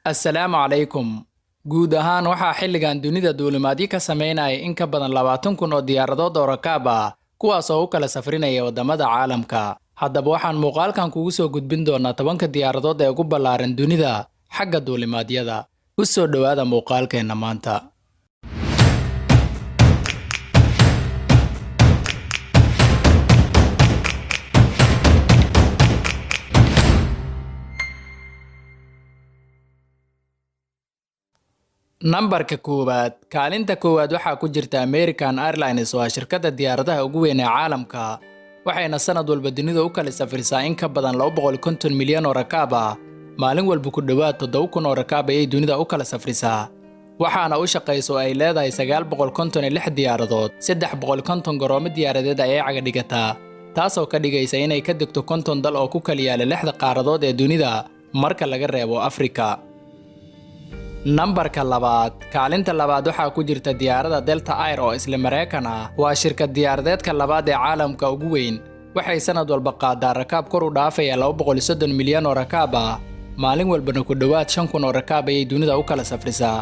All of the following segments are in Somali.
Assalaamu calaykum. Guud ahaan waxaa xilligan dunida duulimaadyo ka sameynaya in ka badan 20,000 oo diyaaradood oo rakaab ah, kuwaas oo u kala safrinaya waddamada caalamka. Haddaba waxaan muuqaalkan kugu soo gudbin doonaa 10-ka diyaaradood ee ugu ballaaran dunida xagga duulimaadyada. Ku soo dhowaada muuqaalkeenna maanta. Nambarka koowaad. Kaalinta koowaad waxaa ku jirta American Airlines, oo ah shirkadda diyaaradaha ugu weyn ee caalamka, waxayna sanad walba dunida u kala safrisaa in ka badan 250 milyan oo rakaab ah. Maalin walba ku dhowaad 7,000 oo rakaab ayay dunida u kala safrisaa, waxaana u shaqayso ay leedahay 956 diyaaradood. 350 garoomo diyaaradeed ayay caga dhigataa, taasoo ka dhigaysa inay ka degto 50 dal oo ku kala yaala lixda qaaradood ee dunida marka laga reebo Afrika. Nambarka labaad. Kaalinta labaad waxaa ku jirta diyaaradda Delta Air oo isla Maraykan ah. Waa shirkad diyaaradeedka labaad ee caalamka ugu weyn. Waxay sanad walba qaadaa rakaab kor u dhaafaya 230 milyan oo rakaab ah. Maalin walbana ku dhowaad 5,000 oo rakaab ayay dunida u kala safrisaa.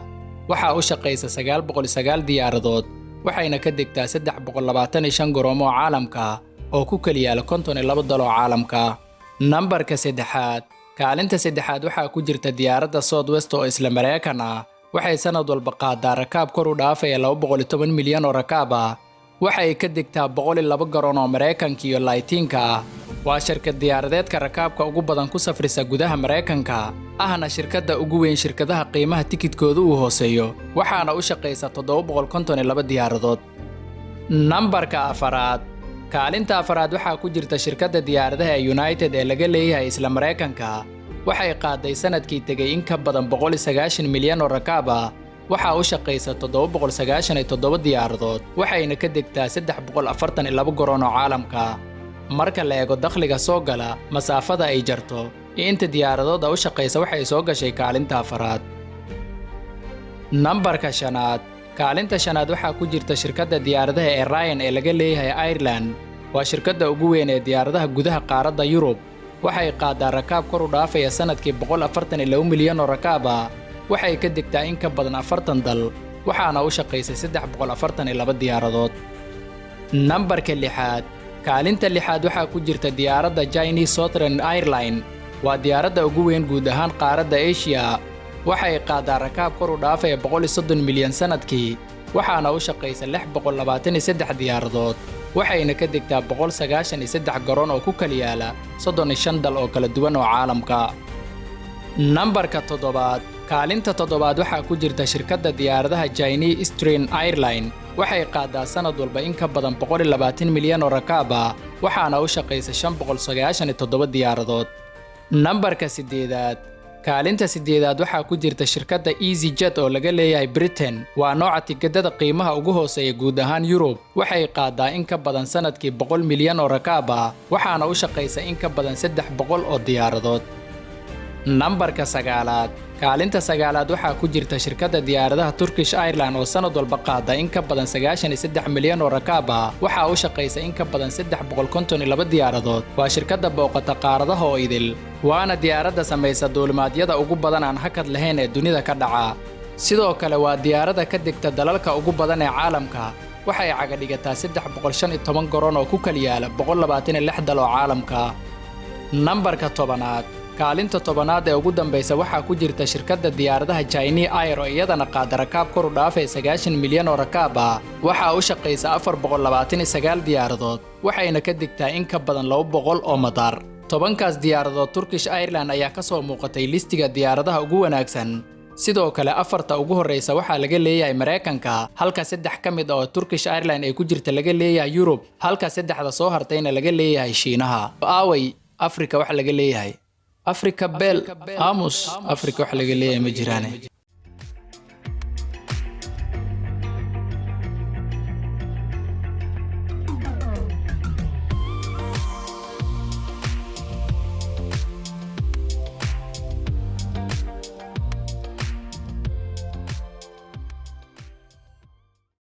Waxaa u shaqaysa 909 diyaaradood, waxayna ka degtaa 325 garoomo oo caalamka oo ku kala yaala 52 dal oo caalamka. Nambarka saddexaad. Kaalinta saddexaad waxaa ku jirta diyaaradda Southwest oo isla Maraykan ah. Waxay sanad walba qaadaa rakaab kor u dhaafaya 210 milyan oo rakaab ah. Waxay ka degtaa 102 garoon oo Maraykanka iyo Laytiinka ah. Waa shirkad diyaaradeedka rakaabka ugu badan ku safrisa gudaha Maraykanka, ahna shirkadda ugu weyn shirkadaha qiimaha tikidkoodu uu hooseeyo, waxaana u shaqaysa 752 diyaaradood. Nambarka afaraad. Kaalinta afaraad waxaa ku jirta shirkadda diyaaradaha ee United ee laga leeyahay isla Maraykanka. Waxay qaaday sanadkii tegay in ka badan 190 milyan oo rakaab ah. Waxaa u shaqaysa 797 diyaaradood, waxayna ka degtaa 342 garoon oo caalamka. Marka la eego dakhliga soo gala, masaafada ay jarto iyo inta diyaaradooda u shaqaysa, waxay soo gashay kaalinta afaraad. Nambarka shanaad. Kaalinta shanaad waxaa ku jirta shirkadda diyaaradaha ee Ryan ee laga leeyahay Ireland. Waa shirkadda ugu weyn ee diyaaradaha gudaha qaaradda Yurub. Waxay qaadaa rakaab kor u dhaafaya sanadkii 142 milyan oo rakaab ah. Waxay ka degtaa in ka badan 40 dal, waxaana u shaqaysay 342 diyaaradood. Nambarka lixaad. Kaalinta lixaad waxaa ku jirta diyaaradda Chinese Southern Airline. Waa diyaaradda ugu weyn guud ahaan qaaradda Asia. Waxay qaadaa rakaab kor u dhaafaya 130 milyan sanadkii, waxaana u shaqaysa 623 diyaaradood, waxayna ka degtaa 193 garoon oo ku kala yaala 35 dal oo kala duwan oo caalamka. Nambarka toddobaad. Kaalinta toddobaad waxaa ku jirta shirkadda diyaaradaha Chinese Eastern Airline. Waxay qaadaa sanad walba in ka badan 120 milyan oo rakaab ah, waxaana u shaqaysa 597 diyaaradood. Nambarka sideedaad. Kaalinta sideedaad waxaa ku jirta shirkadda EasyJet oo laga leeyahay Britain. Waa nooca tikidhada qiimaha ugu hooseeya guud ahaan Yurub. Waxay qaadaa in ka badan sanadkii 100 milyan oo rakaab ah, waxaana u shaqaysa in ka badan 300 oo diyaaradood. Nambarka sagaalaad. Kaalinta sagaalaad waxaa ku jirta shirkadda diyaaradaha Turkish Airline oo sanad walba qaada in ka badan 93 milyan oo rakaab ah. Waxaa u shaqaysa in ka badan 352 diyaaradood. Waa shirkadda booqata qaaradaha oo idil, waana diyaaradda samaysa duulimaadyada ugu badan aan hakad lahayn ee dunida ka dhaca. Sidoo kale waa diyaaradda ka degta dalalka ugu badan ee caalamka. Waxay cagadhigataa 315 garoon oo ku kala yaala 126 dal oo caalamka. Nambarka 10aad. Kaalinta 10aad ee ugu dambaysa waxaa ku jirta shirkadda diyaaradaha Chinese Air oo iyadana qaada rakaab kor u dhaafaya 90 milyan oo rakaab ah. Waxaa u shaqaysa 429 diyaaradood, waxayna ka degtaa in ka badan 200 oo madaar. 10-kaas diyaaradood Turkish Airline ayaa ka soo muuqatay listiga diyaaradaha ugu wanaagsan. Sidoo kale afarta ugu horreysa waxaa laga leeyahay Maraykanka, halka saddex ka mid ah oo Turkish Airline ay ku jirta laga leeyahay Yurub, halka saddexda soo hartayna laga leeyahay Shiinaha. Aaway Afrika? Wax laga leeyahay Afrika beel aamus. Afrika wax laga leeyahay ma jiraane.